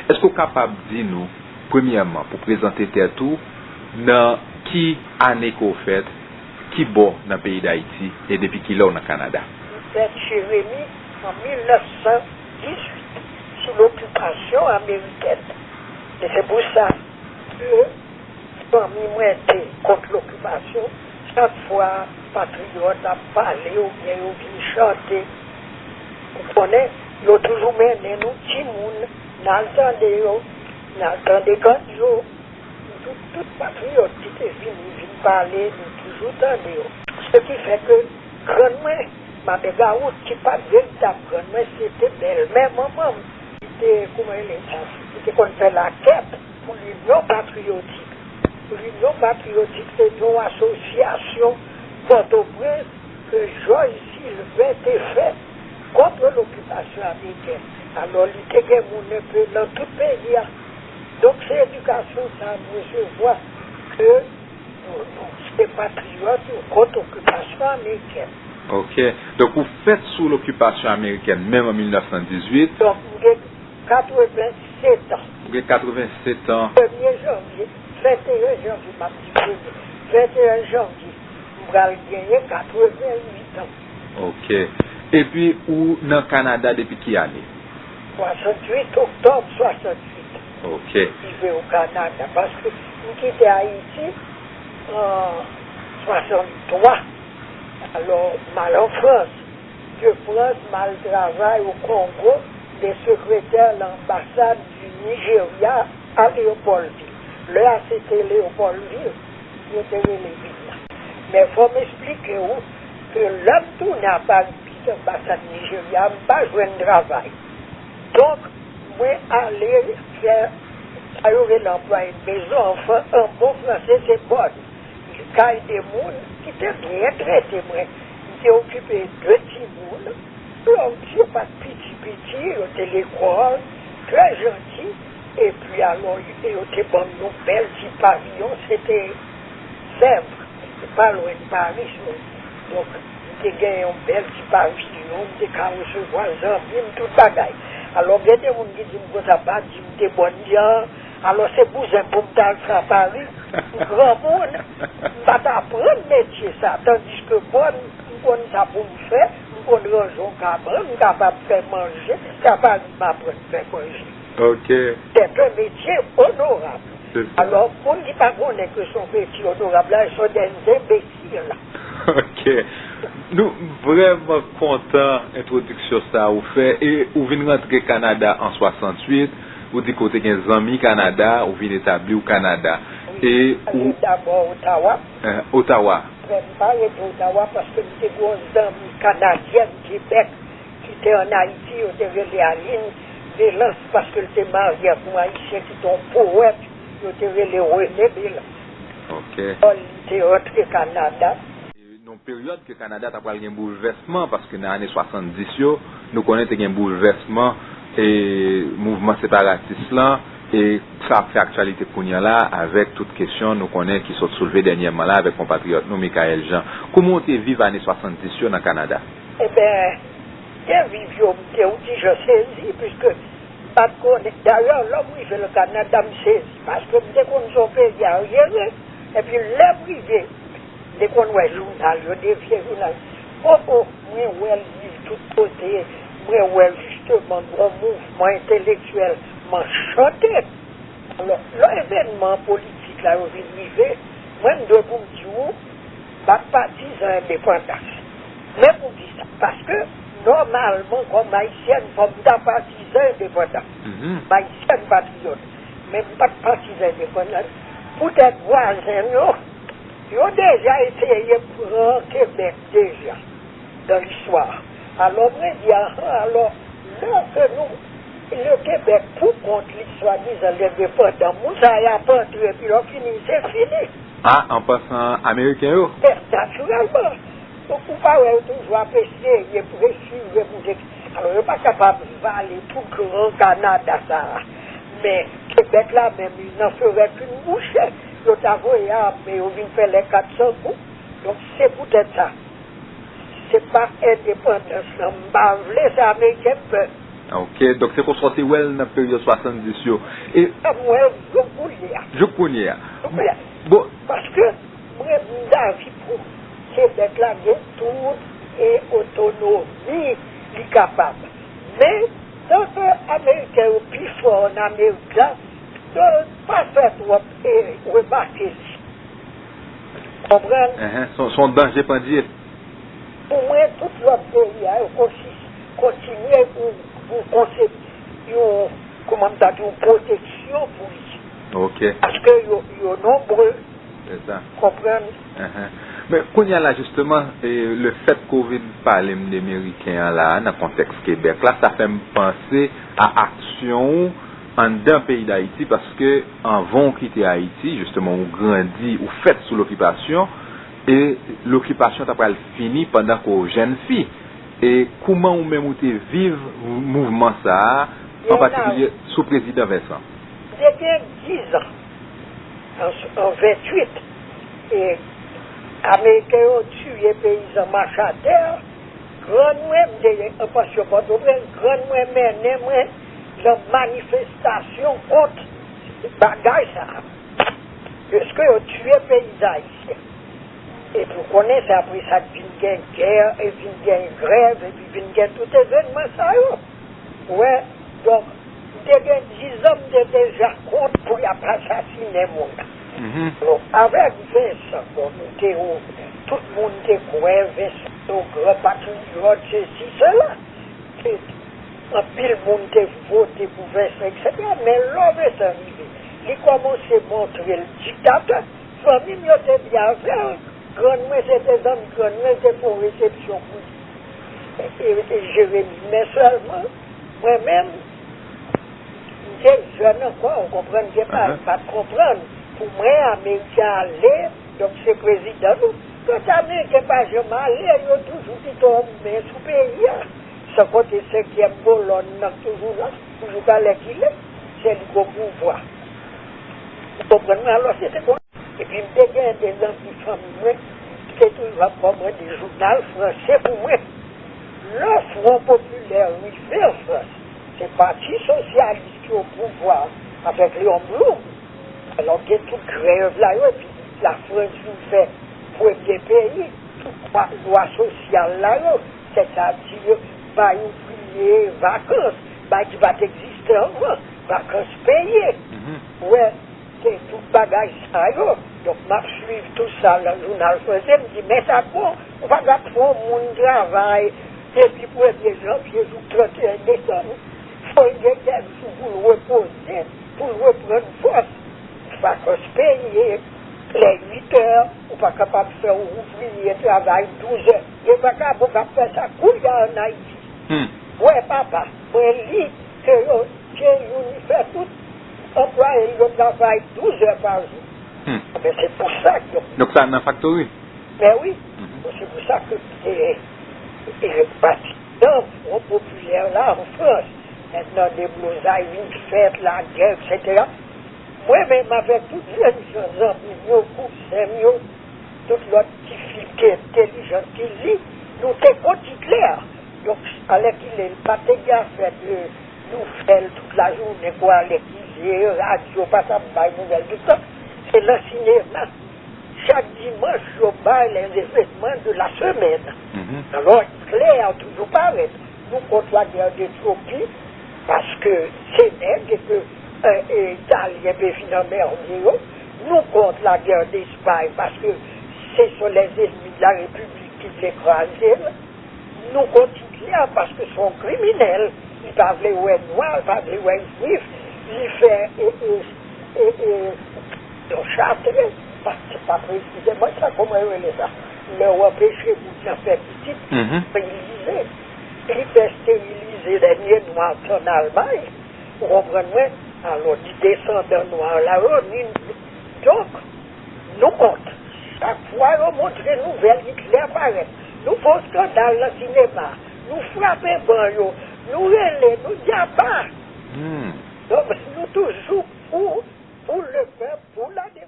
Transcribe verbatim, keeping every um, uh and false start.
Èske w kapab di nou, premyèman, pou prezante tèt ou, nan ki ane ke w fèt, ki bò nan peyi Dayiti, e depi kilè w nan Kanada? M fèt Jeremi an mil nèf san dizuit, sou lokipasyon amerikèn. E se pou sa ke fanmi mwen te kont lokipasyon, chak fwa patriyòt ap pale oubyen yo vin chante, ou konnen, yo toujou mennen nou timoun, n al tande yo, n al tande grann yo, tout, tout patriyòt ki te vini, vin pale, nou toujou tande yo. Se ki fè ke grann mwen, Mabè Gawout, ki pa t veritab grann mwen, se te bèlmè manman m, ki te, kouman rele sa, ki te konn fè lakèt pou Linyon Patriyotik. Linyon Patriyotik se te yon asosyasyon Pòtoprens ke Jòj Silven te fè kont lokipasyon amerikèn. Alò, li te gen moun enpe nan tout peyi a. Donk, se edikasyon sa a m resevwa ke nou, nou se patriyòt kont okipasyon amerikèn. Ok. Donk, ou fèt sou lokipasyon amerikèn, menm an mil nèf san dizuit. Donk, m gen katrevennsèt an. Ou gen katrevennsèt an. Premye janvye, venteyen janvye, m ap di premye, venteyen janvye, m pral genyen katrevennuit an. Ok. Epi, ou nan Kanada depi ki ane? Swasanntuit, oktòb swasanntuit. Ok. Rive o Kanada, paske m kite Ayiti an swasanntwa. Alò, m al an Frans. De Frans, m al travay o Kongo, de sekretè lanbasad di Nijerya a Leopoldville. Lè a, se te Leopoldville yo te rele vil la. Men fò m esplike w ke lè m tounen a Pari, pit anbasad Nijerya, m pa jwenn travay. Donk, mwen ale fè sa yo rele anplwaye de mezon, an fran-, an bon franse, se bòn. Kay de moun ki te byen trete mwen. M te okipe de timoun. Lòm, yo pa t piti piti, yo te lekòl, trè janti. Epi alò, yo te ban m yon bèl ti paviyon, se te Sèv, se pa lwen Pari, so. Donk, m te gen yon bèl ti paviyon, m te ka resevwa zanmi m, tout bagay. Alò, gen de moun ki di m konsa, pa di m te bòn jan. Alò, se bouzen pou m t al fè a Pari. M granmoun, m pa t aprann metye sa, tandiske bòn, m konn sa pou m fè, m konn ranje yon kabann, m kapab fè manje, se a Pari m aprann fè manje. Ok. C'est un métier honorable. Se sa. Alò, moun ki pa konnen ke se yon metye onorab la, se yon dènye enbesil. Ok. Nou vrèman kontan entwodiksyon sa ou fè. E ou vin rantre Kanada an swasanntuit, ou di ke w te gen zanmi Kanada, ou vin etabli w Kanada. E ou... Dabò Ottawa. Eh, Ottawa. Mwen pa rete Ottawa paske m te gen yon zanmi kanadyèn Kebèk ki te ann Ayiti, yo te rele Aline Belance, paske l te marye ak yon Ayisyen ki te yon powèt, yo te rele René Belance. Ok. Li te rantre Kanada. Nan yon peryòd ke Kanada ta pral gen boulvèsman, paske nan ane swasanndis yo, nou konnen te gen boulvèsman, e mouvman separatis lan, e sa ap fè aktyalite kounye a la, avèk tout kesyon nou konnen ki sot soulve dènyèman la avèk konpatriyòt nou, Michaël Jean. Kouman w te viv ane swasanndis yo nan Kanada? Ebyen, te viv yo, m te yon ti jan sezi, piske m pa t konnen. Dayè, lè m rive nan Kanada, m sezi, paske m te konn se yon peyi aryere, epi lè m rive, m te konn wè jounal yo, de vye jounal. O, o, mwen wè l li tout kote, mwen wè jisteman yon mouvman entelektyèl, m chante. Alò, lè evènman politik la yo vin rive, mwen m dwe pou m di w, m pa t patizan endepandans. Men poukisa? Paske, nòmalman, kòm Ayisyèn, fò m ta patizan endepandans. Mhm. M Ayisyèn patriyòt. Men m pa t patizan endepandans. Poutèt vwazen m yo, yo deja eseye pran Kebèk deja. Nan listwa. Alò, mwen di, ahan, alò, lè ke nou, le Kebèk pou kont li, swadizan lendepandan, moun sa yo ap antre, epi lè w fini, se fini. A, an pasan Ameriken yo? E, natirèlman. Donk, ou pa wè yo toujou ap eseye presire pou te... Alò, yo pa kapab vale tout gran Kanada sa a. Men, Kebèk la menm, il n'en ferait qu'une bouchée. Yo ta voye ame yo vin fè lè kat san kou. Donk, se poutèt sa. Se pa endepandans lan m pa vle, se Ameriken m pè. Ok, donk se konsa w te wè l nan peryòd swasanndis yo. E M wè l jouk kounye a. Jouk kounye a. Jouk kounye a. Bon. Paske mwen, m davi pou Kebèk la gen tout e otonomi li kapab. Men, tanke Ameriken yo pi fò ann Amerik la, yo pa fè twòp e remake li. Konprann? Enhen, se yon- se yon danje pandye. Pou mwen, tout lòt peyi a, yo konsi- kontinye pou, pou konsep yon, kòman m ta di, yon pwoteksyon pou li. Ok. Paske yo, yo nonbre. Se sa. Konprann? Enhen. Men kounye a la, jisteman, e, le fèt ke w vin pale m de Meriken an la, nan kontèks Kebèk la, sa fè m panse a aksyon ou anndan peyi Dayiti, paske anvan w kite Ayiti, jisteman, ou grandi, ou fèt sou lokipasyon, e lokipasyon ta pral fini pandan ke w jèn fi. E kouman ou menm ou te viv mouvman sa a, an patikilye sou prezidan Vensan? M te gen diz an, an, an venntuit, e Ameriken yo tiye peyizan Machatè, grann mwen, m te an pansyon Pòtoprens, grann mwen mennen mwen nan manifestasyon kont bagay sa a. Paske yo tiye peyizan ayisyen. Epi w konnen se apre sa k vin gen gè, e vin gen grèv, epi vin gen tout evènman sa yo. Ou wè, donk, m te gen diz an, m te deja kont pou y ap asasinen moun. Alò, avèk Vensan, bon, nou te, tout moun te kwè Vensan se yon gran patriyòt, sesi, sela. Te, anpil moun te vote pou Vensan, eksetera. Men lè Vensan rive, li kòmanse montre l diktatè. Fanmi m yo te byen avè l. Grann mwen, se te zanmi grann mwen, te fè yon resepsyon pou li. E, e, e Jeremi. Men sèlman, mwen menm, m te jèn ankò, ou konprann, m te pa, m pa t konprann. Pou mwen, Ameriken ale, donk se prezidan nou. Kanta Ameriken pa janm ale, yo toujou kite yon men sou peyi a. San konte senkyèm kolòn nan k toujou la, toujou alèkile, se li k o pouvwa. Ou konprann mwen? Alò, se te kon. Epi m te gen de zanmi fanmi mwen ki te toujou ap kòmande jounal franse pou mwen. Lè Fwon Popilè rive an Frans, se Pati Sosyalis ki o pouvwa avèk Leon Blum. Alò, gen tout grèv la yo, epi Lafrans vin fè premye peyi, tout lwa, lwa sosyal la yo, sètadi bay ouvriye vakans, bay ki pa t egziste anvan, vakans peye. Ou wè, se tout bagay sa yo. Donk, m ap swiv tout sa nan jounal franse, m di, men sa k bon, ou pa ka fè yon moun travay depi premye janvye jouk tranteyen desanm. Fò l gen kèk jou pou l repoze, pou l reprann fòs. Vakans peye, lè uit è, ou pa kapab fè yon ouvriye travay douz è. Gen vakabon k ap fè sa kounye a ann Ayiti. Wè papa, mwen li ke yo, ke youn fè tout anplwaye l yo travay douz è pa jou. Enben, se pou sa ke. Donk sa nan faktori? Men wi, se pou sa ke, e, e, pati nan Fwon Popilè la an Frans, lè deblozay vin fèt, lagè, eksetera. Mwen menm avèk tout jèn jan zanmi m yo, kouzen m yo, tout lòt tifi ki entèlijan ki li, nou te kont Itlè. Donk, alèkile, l pa te gen afè de nouvèl tout lajounen, kou alèkile, radyo pa t ap bay nouvèl tout tan. Se nan sinema. Chak dimanch, yo bay les événements de la semaine. Alò, Itlè toujou parèt. Nou kont lagè Etyopi, paske se nèg ke, e, e, Italyen te vin anmède yo. Nou kont lagè Espay, paske se sont les ennemis de la République ki vle kraze l. Nou kont Itlè paske se yon kriminèl. Li pa vle wè nwa, li pa vle wè jwif. Li fè, e, e, e, e, yon chatre, pa, se pa presizeman sa, kòman yo rele sa? Lè w anpeche moun nan fè pitit, esterilize. Li fè esterilize dènye nwa k ann Almay. Ou konprann mwen? Alò, ni desandan nwa la yo, ni, donk, nou kont. Chak fwa yo montre nouvèl Itlè parèt, nou fè yon eskandal nan sinema, nou frape ban yo, nou rele, nou di apa. Donk, nou toujou pou, pou lepèp, pou lademokrasi.